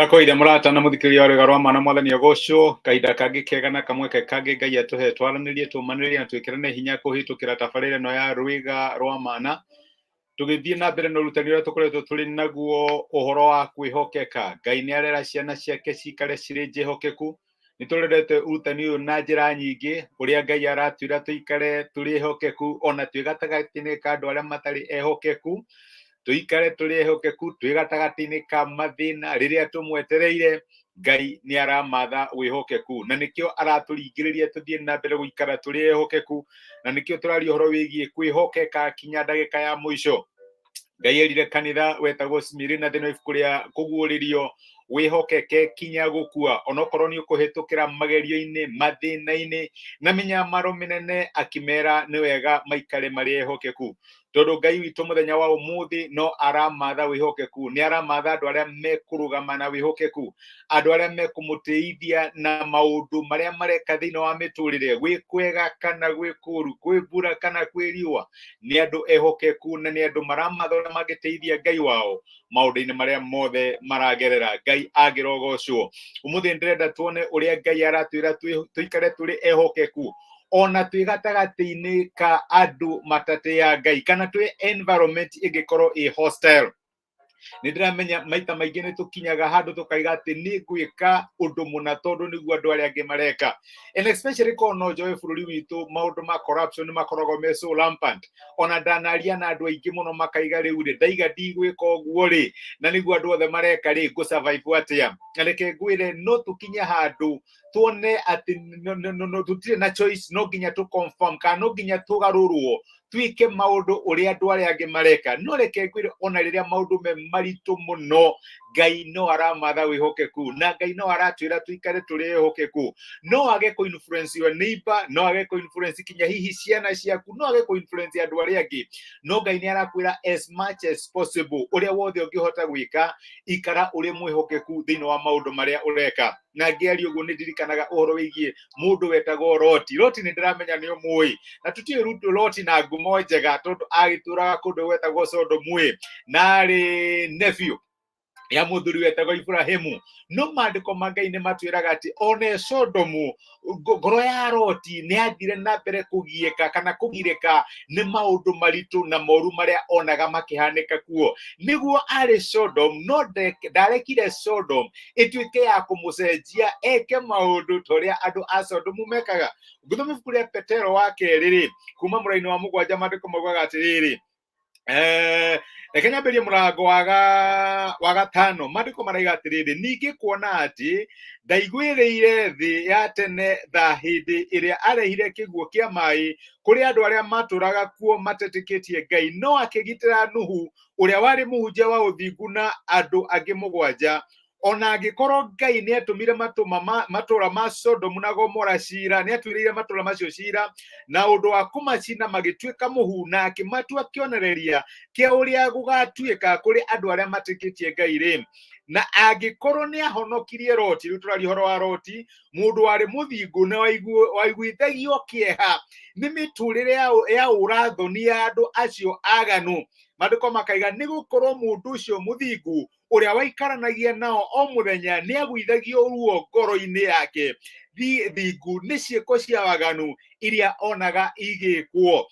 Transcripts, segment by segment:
Ndakũire mũrata na mũthikĩrĩria wa rwĩga rwa mana mwathani agocwo kahinda kangĩ kega na kamweke kangĩ Ngai atũhe twaranĩrie tũmanĩrĩrie na twĩkĩrane hinya kũhĩtũkĩra tabarĩra ĩno ya rwĩga rwa mana. Tũgĩthiĩ na mbere na ũrutani ũrĩa tũkoretwo tũrĩ naguo ũhoro wa kwĩhokeka. Ngai nĩ arera ciana ciake cikare cirĩ njĩhokeku. Nĩ tũrorete ũrutani ũyũ na njĩra nyingĩ, ũrĩa Ngai aratwĩra tũikare tũrĩ ehokeku ona twĩ gatagatĩ-inĩ ka andũ arĩa matarĩ ehokeku, tũikare tũrĩ ehokeku twĩ gatagatĩ-inĩ ka mathĩna rĩrĩa tũmwetereire. Ngai nĩ aramatha wĩhokeku na nĩkĩo aratũringĩrĩria tũthiĩ na mbere gũikara tũrĩ ehokeku, na nĩkĩo tũraria ũhoro wĩgiĩ kwĩhokeka kinya ndagĩka ya mũico. Ngai erire kanitha wetagwo Smirina thĩinĩ wa ibuku rĩa kũguũrĩrio wĩhokeke kinya gũkua onokorwo nĩ ũkũhĩtũkĩra magerio-inĩ, mathĩna-inĩ na mĩnyamaro mĩnene, akĩmera nĩ wega maikare marĩ ehokeku, tondũ Ngai witũ mũthenya wa ũmũthĩ no aramatha wĩhokeku, nĩ aramatha andũ arĩa mekũrũgama na wĩhokeku, andũ arĩa mekũmũtĩithia na maũndũ marĩa mareka thĩinĩ wa mĩtũrĩre, gwĩ kwega kana gwĩ kũru, kwĩ mbura kana kwĩ riũa. Nĩ andũ ehokeku na nĩ andũ maramatha ũrĩa mangĩteithia Ngai wao maũndũ-inĩ marĩa mothe maragerera. Ngai angĩrogocwo. Ũmũthĩ ndĩrenda tuone ũrĩa Ngai aratwĩra tũikare tũrĩ ehokeku ona twĩ gatagatĩ-inĩ ka andũ matatĩaga Ngai, kana twĩ environment ĩngĩkorwo ĩ hostile. Nĩ ndĩramenya maita maingĩ nĩ tũkinyaga handũ tũkaiga atĩ nĩ ngwĩka ũndũ mũna tondũ nĩguo andũ arĩa angĩ mareka, and especially korwo no njoe bũrũri witũ, maũndũ ma corruption nĩ makoragwo me so rampant. Ona ndanaria na andũ aingĩ mũno makaiga rĩu rĩ, ndaiga ndigwĩka ũguo rĩ, na nĩguo andũ othe mareka rĩ, ngũ survive atĩa? Na reke ngwĩre, no tũkinye handũ tuone atĩ tũtirĩ na choice, no nginya tũ confirm kana no nginya tũgarũrwo twĩke maũndũ ũrĩa andũ arĩa angĩ mareka. No reke ngwĩre, ona rĩrĩa maũndũ me maritũ mũno, Ngai no aramatha wĩhokeku, na Ngai no aratwĩra tũikare tũrĩ ehokeku. No age kũ influence your neighbor, no age kũ influence kinya hihi ciana ciaku, no age kũ influence andũ arĩa angĩ, no Ngai nĩ arakwĩra as much as possible, ũrĩa wothe ũngĩhota gwĩka, ikara ũrĩ mwĩhokeku thĩinĩ wa maũndũ marĩa ũreka. Na ngĩaria ũguo nĩ ndirikanaga ũhoro wĩgiĩ mũndũ wetagwo Loti. Loti nĩ ndĩramenya nĩ ũmũĩ, na tũtiũĩ Loti na ngumo njega, tondũ agĩtũraga kũndũ gwetagwo Sodomu ĩ, na arĩ nephew ya mũthuri wetagwo Ibrahimu. No maandĩko ma Ngai nĩ matwĩraga atĩ ona Sodomu ngoro ya Loti nĩ yathire na mbere kũgiĩka kana kũgirĩka nĩ maũndũ maritũ na moru marĩa onaga makĩhanĩka kuo. Nĩguo arĩ Sodom, no ndarekire Sodom ĩtuĩke ya kũmũcenjia eke maũndũ ta ũrĩa andũ a Sodomu mekaga. Ngĩthoma ibuku rĩa Petero wa kerĩ rĩ, kuma mũraini wa 7, maandĩko maugaga atĩrĩrĩ, reke nyambĩrie mũrango wa 5. Maandĩko maraiga atĩrĩrĩ, ningĩ kuona atĩ ndaiguĩrĩire thĩ ya tene tha hĩndĩ ĩrĩa arehire kĩguũ kĩa maĩ kũrĩ andũ arĩa matũraga kuo matetĩkĩtie Ngai, no akĩgitĩra Nuhu ũrĩa warĩ mũhunjia wa ũthingu na andũ angĩ 7. Ona angĩkorwo Ngai nĩ atũmire matũra ma Sodomu na Gomora cira, nĩ atuĩrĩire matũra macio cira na ũndũ wa kũmacina magĩtuĩka mũhu, na akĩmatua kĩonereria kĩa ũrĩa gũgatuĩka kũrĩ andũ arĩa matĩkĩtie Ngai rĩ, na angĩkorwo nĩ ahonokirie Loti, rĩu tũraria ũhoro wa Loti, mũndũ warĩ mũthingu na waiguithagio kĩeha nĩ mĩtũrĩre ya ũrathoni ya andũ acio aganu. Maandĩko makaiga nĩ gũkorwo mũndũ ũcio mũthingu ũrĩa waikaranagia nao o mũthenya nĩ aguithagio ruo ngoro-inĩ yake thingu nĩ ciĩko cia waganu iria onaga igĩkwo,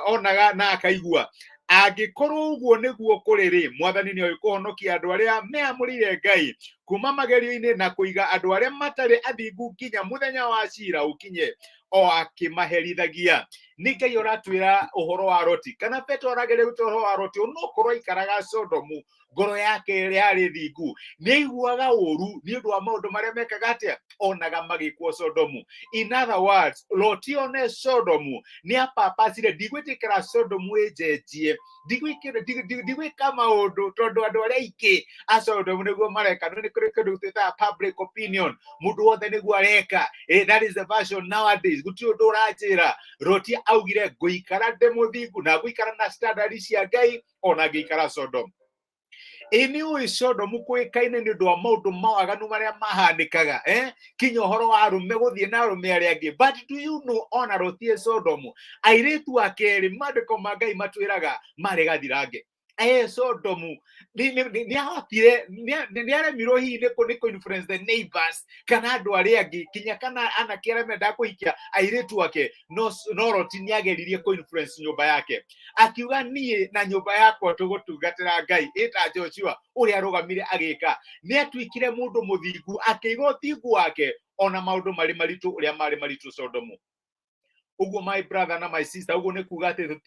onaga na akaigua. Angĩkorwo ũguo nĩguo kũrĩ rĩ, Mwathani nĩ oĩ kũhonokia andũ arĩa meamũrĩire Ngai kuma magerio-inĩ na kũiga andũ arĩa matarĩ athingu nginya mũthenya wa cira ũkinye o akĩmaherithagia. Nĩ Ngai ũratwĩra ũhoro wa Loti, kana Petero arageria gũtwĩra ũhoro wa Loti, onokorwo aikaraga Sodomu, ngoro yake yarĩ thingu, nĩ aiguaga ũru nĩ ũndũ wa maũndũ marĩa mekaga atĩa, onaga magĩkwo Sodomu. In other words, Loti one Sodomu nĩ apapacire, ndigwĩtĩkĩra Sodomu ĩnjenjie, ndigwĩka maũndũ tondũ andũ arĩa aingĩ a Sodomu nĩguo mareka. No nĩ kũrĩ kĩndũ twĩtaga public opinion, mũndũ wothe nĩguo areka. That is the version nowadays, gũtirĩ ũndũ ũranjĩra. Loti augire ngũikara ndĩ mũthingu na ngũikara na standard cia Ngai ona ngĩikara Sodom. Ĩ nĩ ũĩ Sodomu kũĩkaine nĩ ũndũ wa maũndũ mawaganu marĩa mahanĩkaga, kinya ũhoro wa arũme gũthiĩ na arũme arĩa angĩ. But do you know ona Loti e Sodomu, airĩtu ake erĩ, maandĩko ma Ngai matwĩraga marĩ gathirange. Sodomu nĩ ahotire, nĩ aremirwo hihi nĩ kũ influence the neighbors kana andũ arĩa angĩ, kinya kana anake arĩa mendaga kũhikia airĩtu ake, no Loti nĩ ageririe kũ influence nyũmba yake, akiuga niĩ na nyũmba yakwa tũgũtungatĩra Ngai. Ĩta Joshua ũrĩa arũgamire agĩka, nĩ atuĩkire mũndũ mũthingu, akĩiga ũthingu wake ona maũndũ marĩ maritũ ũrĩa marĩ maritũ Sodomu. Ũguo my brother na my sister, ũguo nĩ kuga atĩ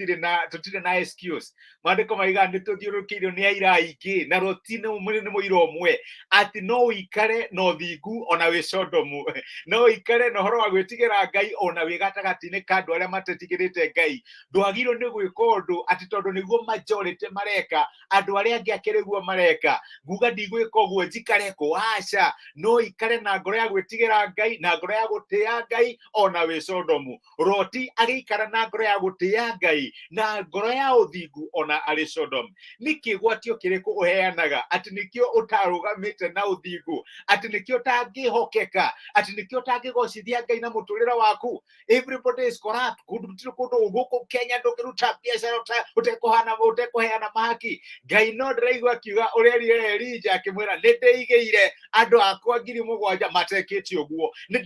tũtirĩ na excuse. Maandĩko maigaga nĩ tũthiũrũrũkĩirio nĩ aira aingĩ, na Loti nĩ mũira ũmwe atĩ no ũikare na ũthingu ona wĩ Sodomu, no ũikare na ũhoro wa gwĩtigĩra Ngai ona wĩ gatagatĩ-inĩ ka andũ arĩa matetigĩrĩte Ngai. Ndwagĩrĩirwo nĩ gwĩka ũndũ atĩ tondũ nĩguo majority mareka, andũ arĩa angĩ akĩrĩguo mareka, nguga ndigwĩka ũguo njikare kũ. Aca, no ikare na ngoro ya gwĩtigĩra Ngai na ngoro ya gũtĩĩa Ngai ona wĩ Sodomu. Loti agĩikara na ngoro ya gũtĩĩa Ngai na ngoro ya ũthingu ona arĩ Sodom. Nĩ kĩgwatio kĩrĩkũ ũheanaga atĩ nĩkĩo ũtarũgamĩte na ũthingu, atĩ nĩkĩo ũtangĩhokeka, atĩ nĩkĩo ũtangĩgocithia Ngai na mũtũrĩre waku? Everybody is corrupt. Kũndũ gũtirĩ kũndũ gũkũ Kenya ndũngĩruta biacara ũtekũhana ũtekũheana mahaki. Ngai no ndĩraigua akiuga ũrĩa erire Elija, akĩmwĩra, nĩ ndĩigĩire andũ akwa 7,000 matekĩte ũguo, nĩ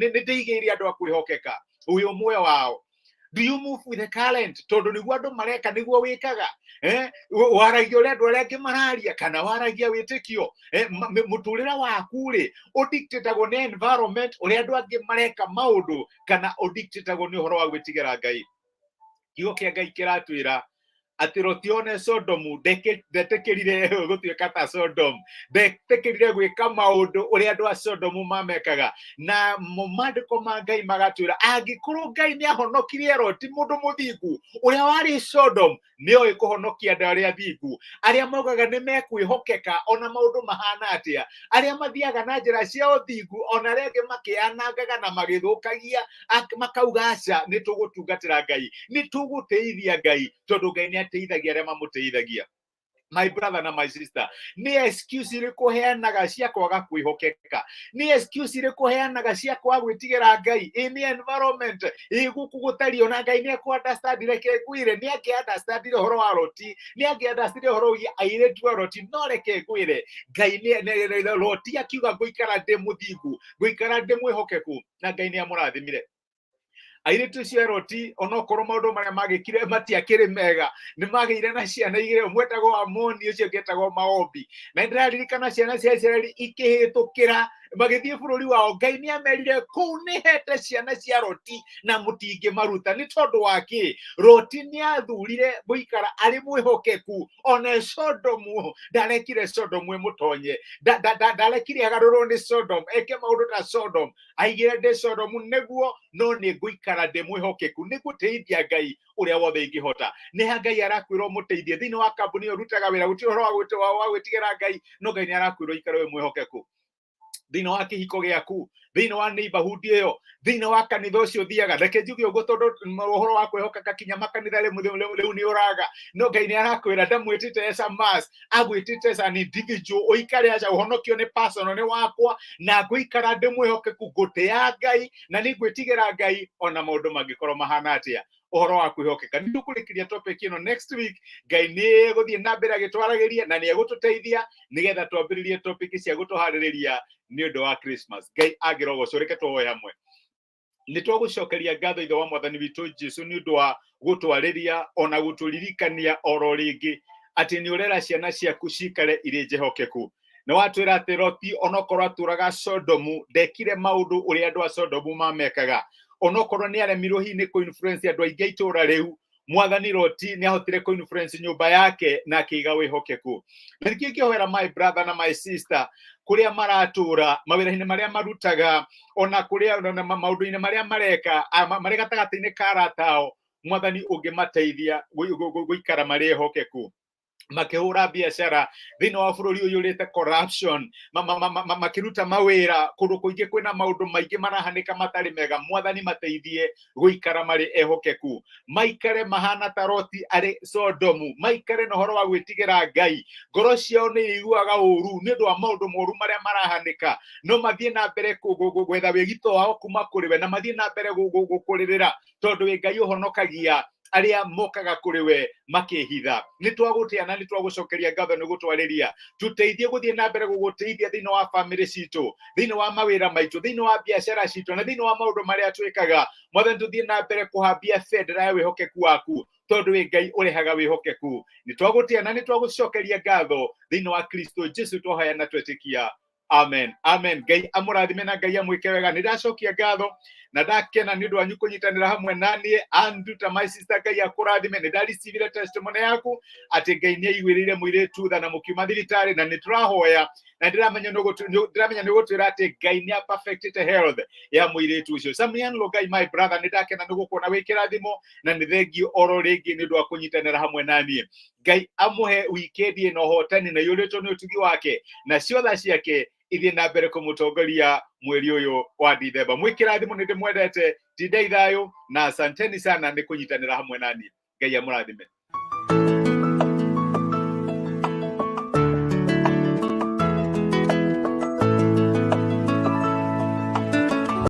ndĩigĩire andũ a kwĩhokeka, ũyũ ũmwe wao. Do you move with the current tondũ nĩguo andũ mareka nĩguo wĩkaga? Waragia ũrĩa andũ arĩa angĩ mararia kana waragia wĩtĩkio? Mũtũrĩre waku rĩ, ũdictatagwo nĩ environment, ũrĩa andũ angĩ mareka maũndũ, kana ũdictatagwo nĩ ũhoro wa gwĩtigĩra Ngai? Kiugo kĩa Ngai kĩratwĩra atĩ Loti one Sodomu ndetĩkĩrire gũtuĩka ta Sodom, ndetĩkĩrire gwĩka maũndũ ũrĩa andũ a Sodomu mamekaga. Na maandĩko ma Ngai magatwĩra angĩkorwo Ngai nĩ ahonokirie Loti, mũndũ mũthingu ũrĩa warĩ Sodom, nĩ oĩ kũhonokia andũ arĩa athingu, arĩa maugaga nĩ mekwĩhokeka ona maũndũ mahana atĩa, arĩa mathiaga na njĩra cia ũthingu ona arĩa angĩ makĩanangaga na magĩthũkagia, makauga aca, nĩ tũgũtungatĩra Ngai, nĩ tũgũtĩithia Ngai, tondũ Ngai nĩ ateithagia arĩa mamũteithagia. My brother na my sister, nĩ excuse irĩkũ heanaga cia kwaga kwĩhokeka? Nĩ excuse irĩkũ heanaga cia kwaga gwĩtigĩra Ngai? Ĩ nĩ environment, ĩ gũkũ gũtariĩ, ona Ngai nĩ ekũ understand. Reke ngwĩre, nĩ angĩ understandire ũhoro wa Loti, nĩ angĩ understandire ũhoro wĩgiĩ airĩtu a Loti. No reke ngwĩre, Ngai nĩ Loti akiuga ngũikara ndĩ mũthingu, ngũikara ndĩ mwĩhokeku, na Ngai nĩ amũrathimire. Airĩtu acio a Loti, onokorwo maũndũ marĩa magĩkire matiakĩrĩ mega, nĩ magĩire na ciana igĩrĩ, ũmwe etagwo Amoni, ũcio ũngĩ etagwo Maobi. Na nĩ ndĩraririkana ciana cia Isiraeli ikĩhĩtũkĩra magĩthiĩ bũrũri wao, Ngai nĩ amerire kũu nĩ hete ciana cia Loti na mũtingĩmaruta. Nĩ tondũ wa kĩ? Loti nĩ athurire gũikara arĩ mwĩhokeku ona Sodomu. Ndarekire Sodomu ĩmũtonye, ndarekire agarũrwo nĩ Sodom, eke maũndũ ta Sodom. Aigire ndĩ Sodomu nĩguo, no nĩ ngũikara ndĩ mwĩhokeku, nĩ ngũteithia Ngai ũrĩa wothe ingĩhota. Nĩ ha Ngai arakwĩra ũmũteithie? Thĩinĩ wa kambuni ĩyo ũrutaga wĩra gũtirĩ ũhoro wa gwĩtigĩra Ngai, no Ngai nĩ arakwĩra ũikare wĩ mwĩhokeku thĩinĩ wa kĩhiko gĩaku, thĩinĩ wa neighborhood ĩyo, thĩinĩ wa kanitha ũcio ũthiaga. Reke njuge ũguo tondũ ũhoro wa kwĩhokeka kinya makanitha rĩu nĩ ũraga. No Ngai nĩ arakwĩra ndamwĩtĩte as a mass, agwĩtĩte as an individual, ũikare aca ũhonokio nĩ personal, nĩ wakwa, na ngũikara ndĩ mwĩhokeku, ngũtĩa Ngai na nĩ ngwĩtigĩra Ngai ona maũndũ mangĩkorwo mahana atĩa. Ũhoro wa kwĩhokeka, nĩ tũkũrĩkĩria topic ĩno next week. Ngai nĩ egũthiĩ na mbere agĩtwaragĩria na nĩ egũtũteithia nĩgetha twambĩrĩrie topic cia gũtũharĩrĩria nĩ ũndũ wa Christmas, Ngai angĩrogocwo. Reke tũhoe hamwe. Nĩ twagũcokeria ngatho, Ithe wa Mwathani witũ Jesu, nĩ ũndũ wa gũtwarĩria ona gũtũririkania oro rĩngĩ atĩ nĩ ũrera ciana ciaku cikare irĩ njĩhokeku. Nĩ watwĩra atĩ Loti, onokorwo atũraga Sodomu, ndekire maũndũ ũrĩa andũ a Sodomu mamekaga. Onokorwo nĩ aremirwo hihi nĩ kũ-influence andũ aingĩ a itũũra rĩu, Mwathani, Loti nĩ ahotire kũ-influence nyũmba yake na akĩiga wĩhokeku. Na nĩkĩo ingĩhoera my brother na my sister, kũrĩa maratũra, mawĩra-inĩ marĩa marutaga, ona kũrĩa na maũndũ-inĩ marĩa mareka marĩ gatagatĩ-inĩ ka arata ao, Mwathani, ũngĩmateithia gũikara marĩ ehokeku makĩhũra biacara thĩinĩ wa bũrũri ũyũrĩte corruption, makĩruta mawĩra kũndũ kũingĩ kwĩna maũndũ maingĩ marahanĩka matarĩ mega. Mwathani, mateithie gũikara marĩ ehokeku, maikare mahana ta Loti arĩ Sodomu, maikare na ũhoro wa gwĩtigĩra Ngai. Ngoro ciao nĩ iguaga ũru nĩ ũndũ wa maũndũ moru marĩa marahanĩka, no mathiĩ na mbere gwetha wĩgito wao kuma kũrĩ we, na mathiĩ na mbere gũkũrĩrĩra, tondũ wĩ Ngai ũhonokagia Arĩa mokaga kũrĩ we makĩhitha. Nĩ twagũtĩa na nĩ twagũcokeria ngatho nĩ gũtwarĩria. Tũteithie gũthiĩ na mbere gũgũtĩithia thĩinĩ wa bamĩrĩ citũ, thĩinĩ wa mawĩra maitũ, thĩinĩ wa biacara citũ, na thĩinĩ wa maũndũ marĩa twĩkaga. Mwathani, tũthiĩ na mbere kũhambia bendera ya wĩhokeku waku, tondũ wĩ Ngai ũrehaga wĩhokeku. Nĩ twagũtĩa na nĩ twagũcokeria ngatho thĩinĩ wa Kristo Jesu twahoya na twetĩkia. Amen, amen. Ngai amũrathime na Ngai amwĩke wega. Nĩ ndacokia ngatho na ndakena nĩ ũndũ wanyu kũnyitanĩra hamwe na niĩ. Anduta, my sister, Ngai akũrathime. Nĩ ndaricivire testimony yaku atĩ Ngai nĩ aiguĩrĩire mũirĩtu tha na mũkiuma thibitarĩ, na nĩ tũrahoya na ndĩramenya nĩ ũgũtwĩra atĩ Ngai nĩ perfectĩte health ya mũirĩtu ũcio. Samian Logai, my brother, nĩ ndakena nĩ gũkuona wĩ kĩrathimo, na nĩ thengiũ oro rĩngĩ nĩ ũndũ wa kũnyitanĩra hamwe na niĩ. Ngai amũhe wikendi ĩno ũhotani na iyũrĩtwo nĩ ũtugi wake na ciotha ciake ithiĩ na mbere kũmũtongoria mweri ũyũ wa Dithemba. Mwĩ kĩrathimo, nĩ ndĩmwendete. Tindai thayũ na asanteni sana nĩ kũnyitanĩra hamwe na niĩ. Ngai amũrathime.